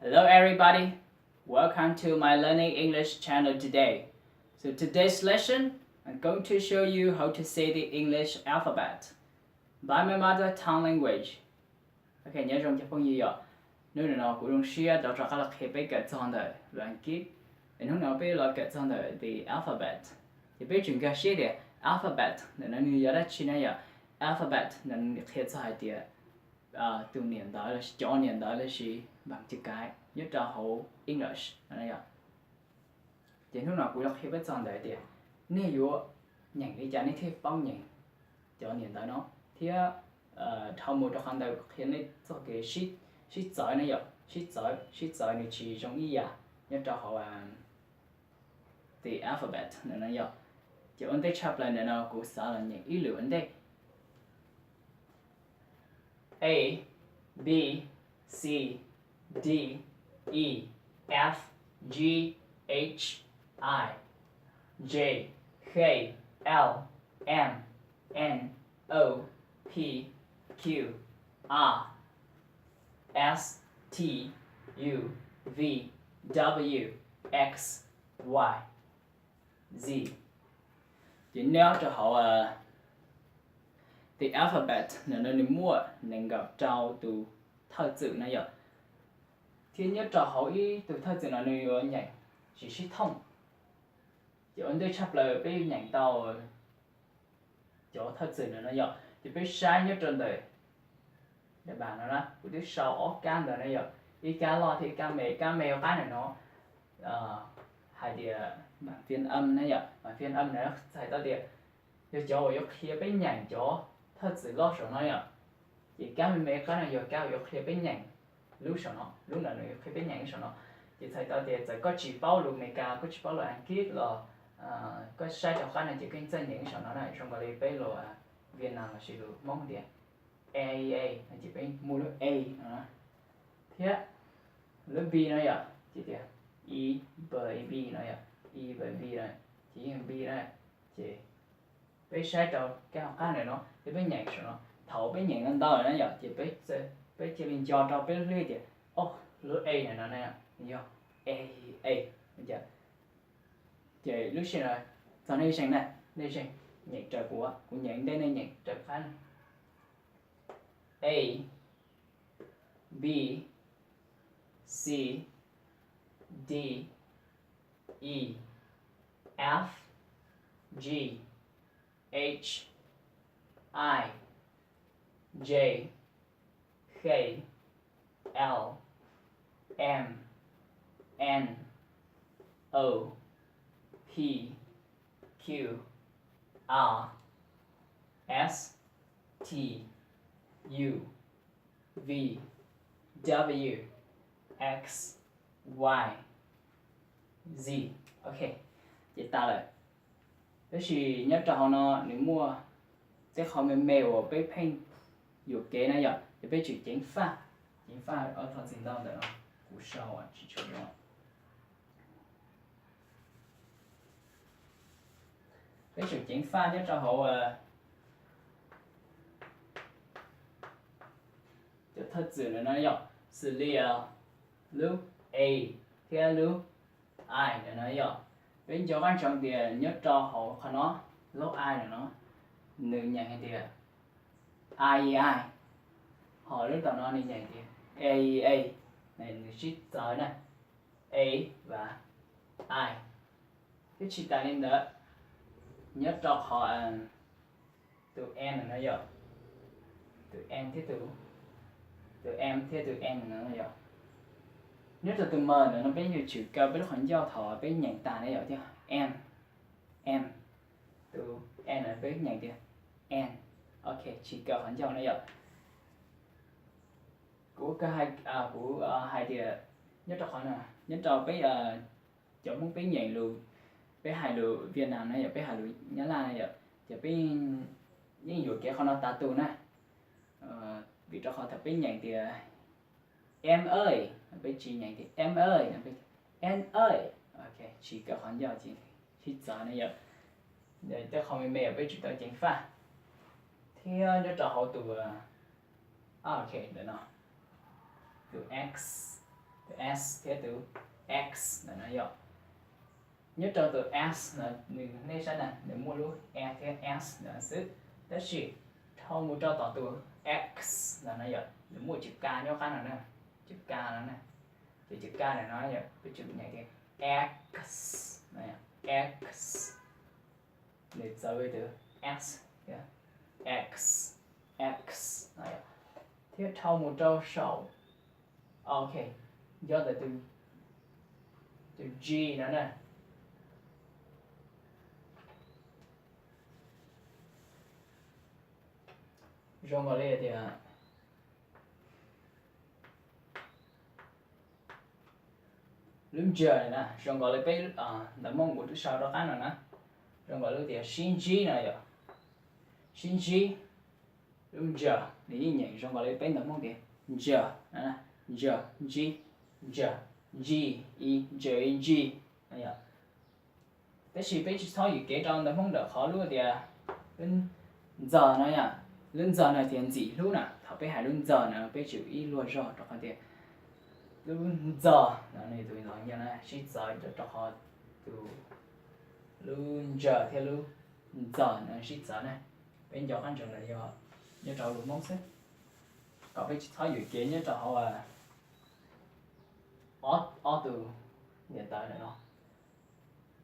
Hello everybody, welcome to my learning English channel today. So today's lesson, I'm going to show you how to say the English alphabet by my mother tongue language. Ok, nyob zoo cov phooj ywg yom, hnub no kuv zoo siab rov rov qab los qhia peb kawm txog ntawm lus Askiv. Hnub no peb los kawm txog ntawm the alphabet. Ces peb tsum nkag siab tias alphabet ntawm no nws yog dab tsi na yom. Alphabet ntawm no nws qhia txog hais tias tus niam ntawv los sis cov niam ntawv los sis bảng chữ cái nyob rau hauv English no yom. Ces hnub no kuv yuav qhia peb txog ntawm tias nej yuav nyeem li cas nej thiaj paub nyeem cov niam ntawv no, thiab dhau mus rau qhov ntawd qhia nej txog kev sib txawv na yom, sib txawv, sib txawv nws tsis zoo ib yam nyob rau hauv the alphabet ntawm no yom. Ces ua ntej tshaj plaws ntawm no kuv xav los nyeem ib lwm ua ntej. A, B, C, D, E, F, G, H, I, J, K, L, M, N, O, P, Q, R, S, T, U, V, W, X, Y, Z. Ces nyob rau hauv the alphabet ntawm no nws muaj nees nkaum rau tus thawj txwm na yom. Thiab nyob rau hauv ib tug thawj txwm no nws yuav nyeem tsis sib thooj. Ces ua ntej tshaj plaws peb yuav nyeem tau cov thawj txwm ntawm no yom, ces peb saib nyob rau ntawm daim npam no na, kuv twb sau ob kab ntawd na yom, ib kab loj thiab ib kab me, kab me hauv qab ntawm no hais tias bảng phiên âm na yom, bảng phiên âm na txhais tau tias yog cov uas yuav qhia peb nyeem cov thawj txwm loj saum no yom. Ces kab me me qab no yog kab uas yuav qhia peb nyeem lub saum no, lub ntawm no yuav qhia peb nyeem lub saum no. Ces txhais tau tias txawm koj tsis paub lus Amelikas, koj tsis paub lus Askiv los koj saib rau qab no ces koj yeej txawj nyeem lub saum no na, zoo nkaus li peb lus Việt Nam los sis lus Hmoob tias A, A, no ces peb muaj lub A no na. Thiab lub B no yom, ces tias I, B, I, B no yom, I, B, I, B no, ces yeej B na. Ces peb saib rau kab hauv qab ntawm no ces peb nyeem saum no. Thaum peb nyeem ntau ntau lawm na yom, ces peb cia li nco rau peb lub hlwb tias, o, lub A ntawm no na yog A, A. Ces lub sij hawm no txog nej zeeg na, nej zeeg nyeem raws kuv, kuv nyeem ntej nej nyeem raws qab na. A, B, C, D, E, F, G, H, I, J, K, L, M, N, O, P, Q, R, S, T, U, V, W, X, Y, Z. Ok, ces tas lawm. Tab sis nyob rau hauv no nws muaj tej qhov me me uas peb pheej yuam kev na yom, ces peb tsum ceev faj. Ceev faj ob thawj txwm ntau ntawm no, kuv sau tsis tshua zoo. Peb tsum ceev faj nyob rau hauv cov thawj txwm ntawm no yom, xws li lub A thiab lub I ntawm no yom. Peb nco qab ntsoov tias nyob rau hauv qhov no, lub I ntawm no, nws nyeem hais tias I, I, ho lub tom no nws nyeem tias A, A, nws sib txawv na, A và I. Thiab tsis tas li ntawd, nyob rau qhov tus N no yom, tus N thiab tus, tus M thiab tus N no yom. Nyob rau tus M ntawm no peb yuav tsum kaw peb lub qhov ncauj thaum peb nyeem tas na yom, thiab M, M, tus N no peb nyeem tias N. Ok, tsis kaw qhov ncauj na yom. Kuv, kuv hais tias nyob rau qhov no, nyob rau peb cov Hmoob peb nyeem lus, peb hais lus Việt Nam na yom, peb hais lus Nyab Laj na yom, ces peb yeej yuam kev qhov no tas tus na. Vim rau qhov thaum peb nyeem tias em ơi, peb tsis nyeem tias em ơi, peb N ơi, tsis kaw qhov ncauj, sib txawv na yom. Tej qhov me me peb tsum tau ceev faj. Thiab nyob rau hauv tus, ok, ntawm no, tus X, Tus S thiab tus X ntawm no yom. Nyob rau tus S no, nws, nej saib na, nws muaj lub E thiab S ntawm no xwb. Tab sis dhau mus rau tom tus X ntawm no yom, nws muaj chữ K nyob qab no na, chữ K no na. Ces chữ K ntawm no yom, peb tsum nyeem tias X, X. Nws txawv tus S, X, X, thiab dhau mus rau saum, ok, nyob ntawm tus G no na. Zoo nkaus li tias lub G na, zoo nkaus li peb ntawv Hmoob kuv twb sau rov qab no na, zoo nkaus li tias sib ntsib no yom, sib ntsib. Lub G, nws yeej nyeem zoo nkaus li peb ntawv Hmoob tias G, G, ntsib, G, G, i, G, i, G. Tab sis peb tsis txhob yuam kev rau ntawv Hmoob ntawm qhov lub tias lub ntxog no yom, lub ntxog no tias ntxim hlub na, thaum peb hais lub ntxog no peb tsum ib luag zog rau qhov tias lub ntxog no nws tus ntxog no sib txawv rau qhov tus lub G thiab lub ntxog no sib txawv na. Peb nco qab ntsoov ntawd yog nyob rau lus Hmoob xwb, kom peb tsis txhob yuam kev nyob rau hauv ob tus niam ntawv ntawm no.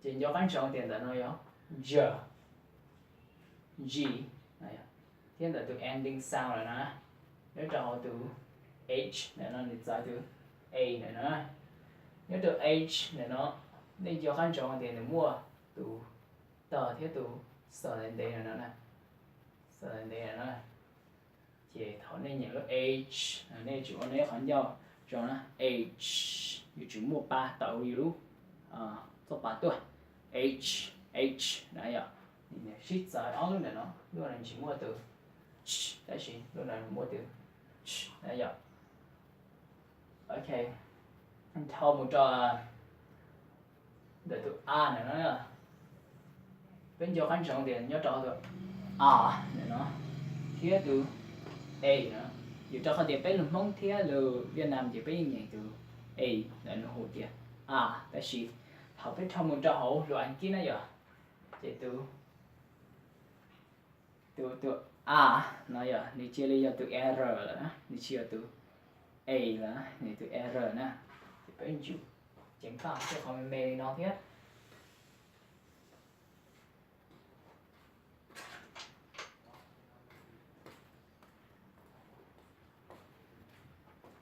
Ces nco qab ntsoov tias ntawm no yog G, G, thiab ntawm tus ending sound lawm na, nyob rau hauv tus H ntawm no nws txawv tus A ntawm no. Nyob rau H ntawm no, nej nco qab ntsoov tias nws muaj tus T thiab tus S ntev ntev ntawm no, S ntev ntev ntawm no. Ces thaum nej nyeem lub H, nej tsum ua nej qhov ncauj zoo na, H, yuav tsum muaj pa tawm yus lub txoj pa tuaj, H, H na yom. Sib txawv ob lub ntawm no, lub no tsis muaj tus ch, tab sis lub no muaj tus ch na yom. Ok, dhau mus rau ntawm tus A ntawm no, peb nco qab ntsoov tias nyob rau tus A ntawm no thiab tus A no, vim rau qhov tias peb lus Hmoob thiab lus Viaj Nam ces peb yeej nyeem tus A ntawm no hu tias A, tab sis thaum peb dhau mus rau hauv lus Askiv na yom, ces tus tus, tus A no yog nws cia li yog tus R lawm, nws tsis yog tus A lawm, nws tus R na. Ces peb tsum ceev faj tej qhov me me li no thiab.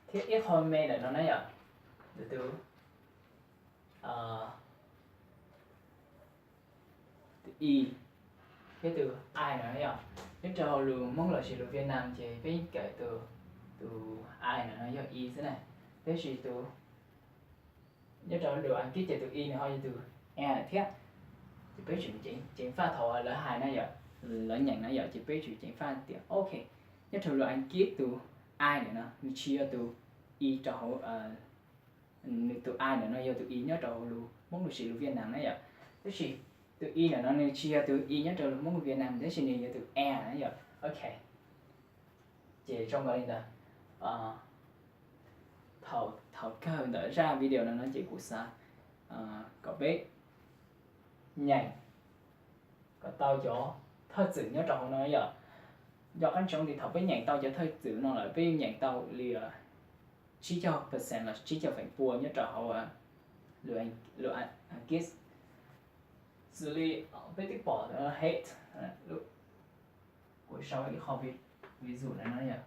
Thiab ib qho me ntawm no na yom, tus, tus I thiab tus I no yom, nyob rau hauv lus Hmoob los sis lus Viaj Nam ces peb kawm tus, tus I no yog I xwb na. Tab sis tus, nyob rau lus Askiv ces tus I no ho yog tus A thiab. Ces peb tsum ceev faj thaum lawv hais na yom, lawv nyeem na yom, ces peb tsum ceev faj tias ok, nyob rau lus Askiv tus I no nws tsis yog tus I rau hauv, nws tus I ntawm no yog tus I nyob rau hauv lus Hmoob los sis lus Viaj Nam na yom. Tab sis tus I ntawm no nws tsis yog tus I nyob rau lus Hmoob lus Viaj Nam, tab sis nws yog tus A na yom. Ok, ces zoo nkaus li ntawd, thaum, thaum kawg ntawm zaj video no no ces kuv xav kom peb nyeem kom tau cov thawj txwm nyob rau hauv no yom. Nco qab ntsoov tias thaum peb nyeem tau cov thawj txwm no lawm peb yeej nyeem tau li tsib caug percent los tsib caug feem pua nyob rau hauv lus Askiv. Xws li peb twb pom hate, kuv sau ib qho vis dụ na no yom.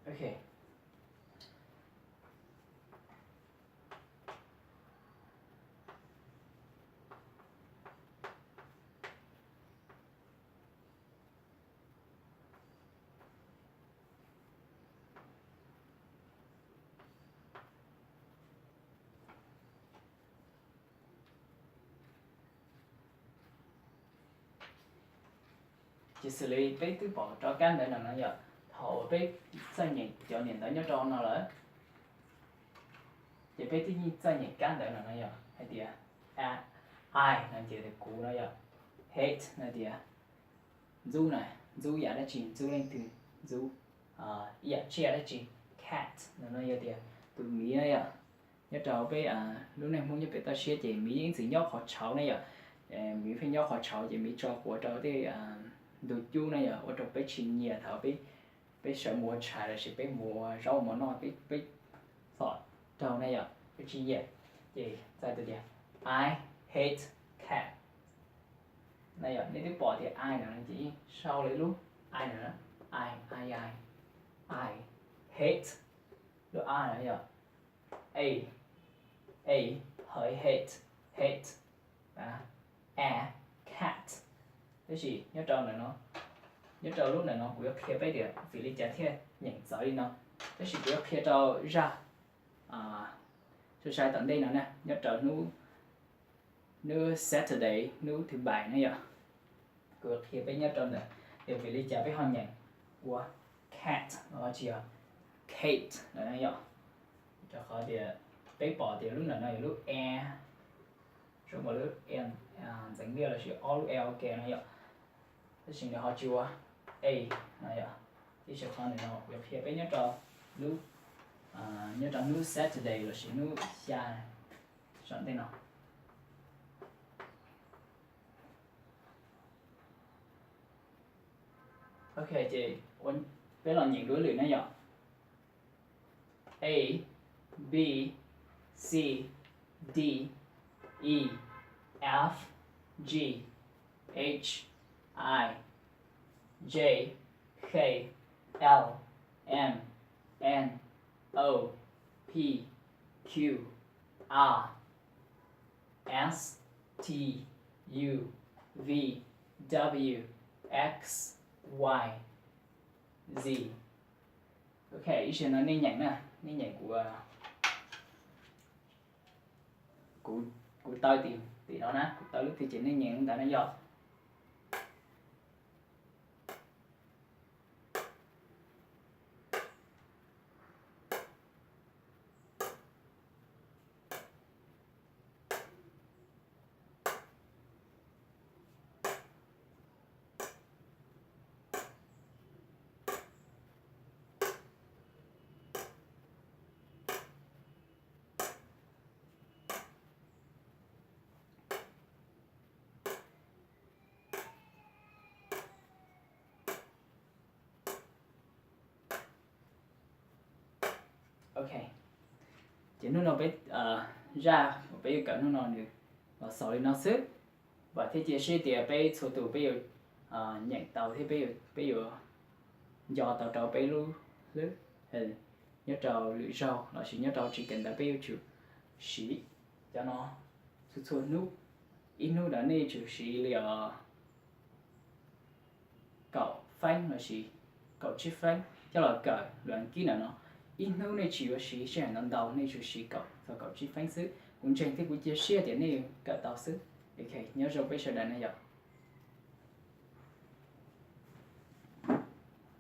Ok. Ces xws li peb twb pom rov qab ntawd no no yom, thaum uas peb txawj nyeem cov niam ntawv nyob rau no lawm, ces Peb twb yeej txawj nyeem kab ntawv no no yog hais tias I no ces tias kuv no yom, hate no tias ntxub na, ntxub yam dab tsi, ntxub leej twg, ntxub ib yam tsiaj dab tsi. Cat no no yog tias tus miv na yom. Nyob rau peb lub neej Hmoob nyob pem toj siab ces miv yeej ib txwm nyob qhov tshauv ne yom. Miv pheej nyob qhov tshauv ces miv tso quav rau tej ntug cub na yom, ua rau peb tsis nyiam thaum peb, peb sawv mus ua tshais lossis peb mus ua zaub ua mov noj, peb, peb txhom raug na yom, peb tsis nyiam. Ces txhais tau tias I hate cat na yom. Nej twb pom tias I no ces yeej sau lawm lub I no, I, I, I, I hate, lub I no yom. A, a, hate, hate, a, cat. Tab sis nyob rau ntawm no, nyob rau lub ntawm no kuv yuav qhia peb tias vim li cas thiaj nyeem txawv li no. Tab sis kuv yuav qhia rau zaj sai sai tom ntej no na, nyob rau hnub, hnub Saturday, hnub thứ bảy na yom. Kuv yuav qhia peb nyob rau ntawm tias vim li cas peb ho nyeem ua cat los ho tsis yog Kate lawm na yom. Rau qhov tias peb pom tias lub ntawm no yog lub e, zoo nkaus lub e ntxeev liaj lossis ob lub e ua ke no yom. Tab sis nws ho tsis ua a no yom. Tiam sis qhov ntawm no kuv yuav qhia peb nyob rau lub, nyob rau hnub Saturday lossis hnub xya tom ntej no. Ok, ces peb los nyeem dua lwm na yom. A, B, C, D, E, F, G, H, I, J, K, L, M, N, O, P, Q, R, S, T, U, V, W, X, Y, Z. Ok, ib zaug no nej nyeem na, nej nyeem kuv, kuv, kuv taw tim, tim no na, kuv taw lub twg ces nej nyeem ntawd na yom. Ok, ces hnub no peb, zaj uas peb yuav kawm hnub no nws los xaus li no xwb. Vam thiab cia siab tias peb txhua tus peb yuav nyeem tau thiab peb yuav nco tau rau peb lub hlwb, nyob rau lwm zaug lossis nyob rau tsis kawm ntawv peb yuav tsum siv cov no txhua txhua hnub. Ib hnub ntawd nej yuav tsum siv li os kaum feeb lossis kaum tsib feeb coj los kawm lus Askiv ntawm no. Ib hnub nej tsis yuav siv sij hawm ntau ntau, nej yuav tsum siv kaum txog kaum tsib feeb xwb. Kuv ntseeg thiab kuv cia siab tias nej kawm tau xwb. Ok, nyob zoo peb sawv daws na yom.